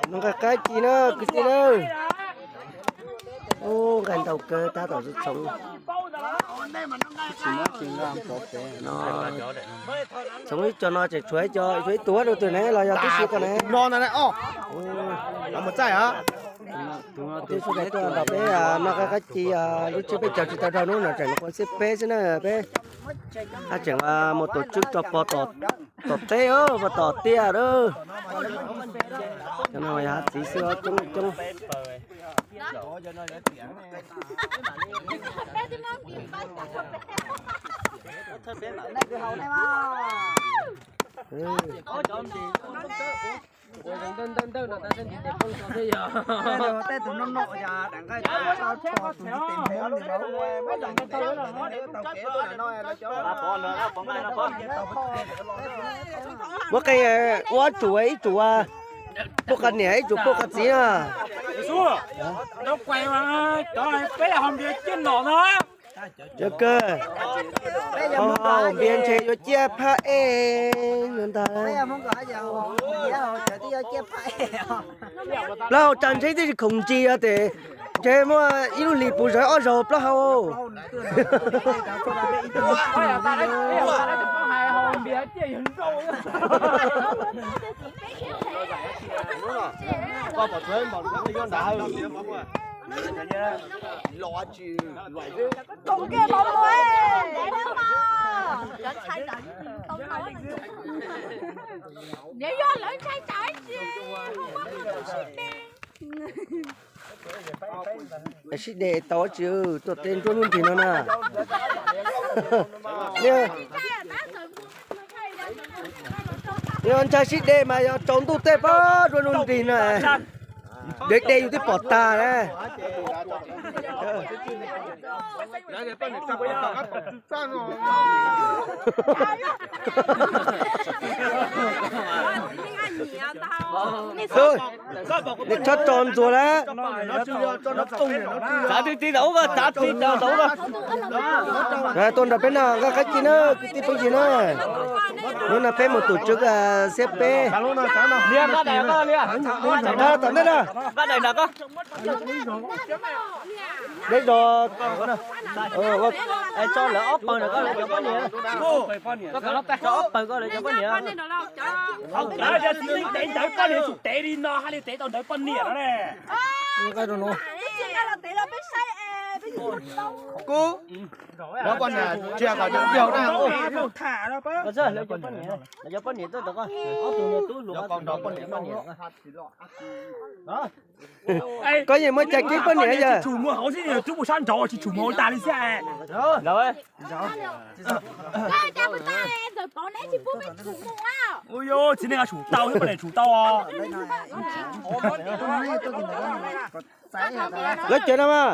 Noj nqaij qab ci na kwv tij na. Ub, nqaij ntau kawg tab tom txhoov. Txhoov ib co no tseem tshuav ib co, tshuav ib tug rau twg ne los yog tib si ko ne. Twb sawv daws tuaj nrog peb noj nqaij qab ci lub tsiab peb caug tsis tau dhau hnub no tseem los ua xiab peb xwb na peb. Haj tseem mus tus tswb rau pog tom teb pog tom tiaj lawm. Cov no yog hav txiv xwb coob coob. Muab qee ua tsum ib tsum puj qas niam ib tsum puj qas txiv na. Cov kawg, ho npias ntshe yuav ciaj phaj ej ntag. Plaub hau tsa ntshe tib si khoom ntsis yog tes ntshe muaj ib lub hlis puv zawv ob zaug plaub hau. Sib de tau tsis tuaj tej nruab hnub nrig no na. Yog ntshai sib de mas yog tsaus ntuj tej pab nruab hnub nrig na. De de yus twb pom tag na. Niam txhob tso ntxuag lawm. Txav ti ti tau ub, txav ti tau ub. Tuaj nrog peb noj nqaij qab ci na kwv tij phooj ywg na. Hnub no peb mus tus tswv xiab peb. Tom nej na. Deb zog. Tso lawv ob pawg na, koj lawv cov poj niam. Tso ob pawg koj lawv cov poj niam. Tev ntawd poj niam, tsum tev li no haj li tev tau ntawd poj niam no ne. Kub, lawv poj niam tsia kom cov yau na. Lawv cov poj niam, lawv cov poj niam tuaj tom koj, ob tug niag tub hluas, poj niam. Koj yeej muaj cai kib poj niam yog. Tsis tshum mus hauv xwb, tub mus sab nraud tsis tshum mus hauv tas li xwb. Ua txiv neej tshum tau, poj niam tshum tau. Lawv cov no mas.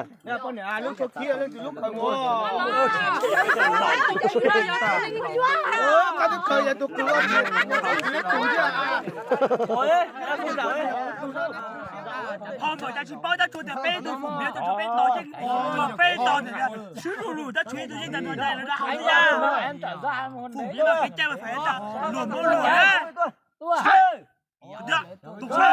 Ho npaum cas tsis paub, tab tsuas tias peb tug fum npiav tsuas peb tog yeej, tsuas peb tog tias sib lug lug tab tsuas tus yeej tag nrho ncaim lawv rau hauv thiab. Fum npiav mas kev cai mas feem luag muab luag na. Tus sab na,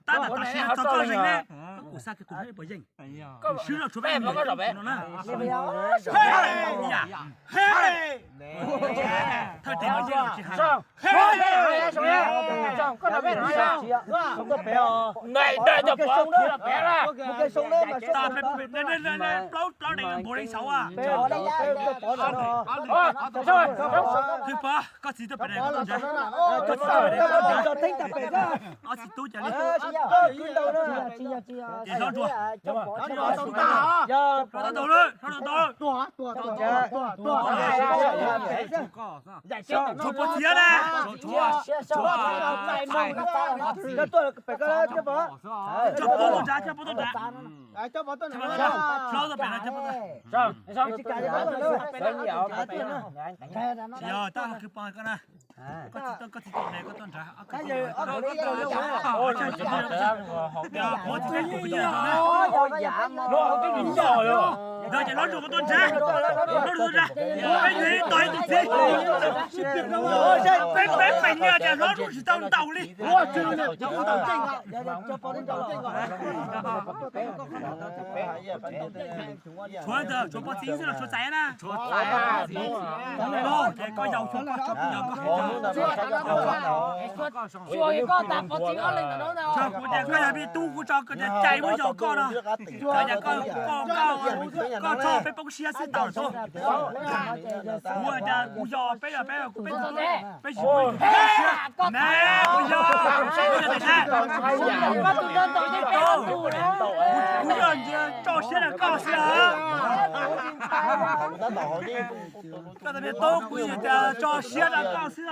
tab tom tam sim no txog koj zeeg ne, kuv xa tus hlub pov yeej. Sib log tshuav peb no na. Thawj teg no yeej tsis hais. Plaub plaub daim npaum li saud. Thwj Pov, koj txiv tuaj pem ne, koj txiv tuaj pem ne, koj txiv tuaj pem ne. Ob txiv tub cas li. Ces hlob ntsuag. Hlob tau ntau lawm, hlob tau ntau lawm. Tshuav puas txiv na. Coj puab tuaj nrad, coj puab tuaj nrad. Hlob tuaj pem no, coj puab tuaj. Tsis yog, tab Thwj Pov koj na. Koj tsis tau, koj tsis tau ne, koj tuaj nrad. Ntawd ces hlob Zuag koj tuaj nrad, hlob Zuag tuaj nrad, peb yuav ib tog ib tug txiv. Peb, peb feem li tias hlob Zuag tsis tau ntaus li. Tshuav ntawd, tshuav poj txiv xwb los tshuav txaiv na? Tshuav txaiv. Ces koj yaus xyov koj, koj yaus koj. Kuv tias koj yog me tub kuv tso koj tias cais muab yos koj no. Koj tias koj, koj, koj tso peb poob siab xwb tau xwb. Kuv tias kuv yos peb, yog peb, peb tsis poob siab. Ne, kuv yos, kuv yog tes thawj. Kuv yog tso siab rau koj xwb os. Koj tus me tub, kuv yog tias tso siab rau koj xwb os.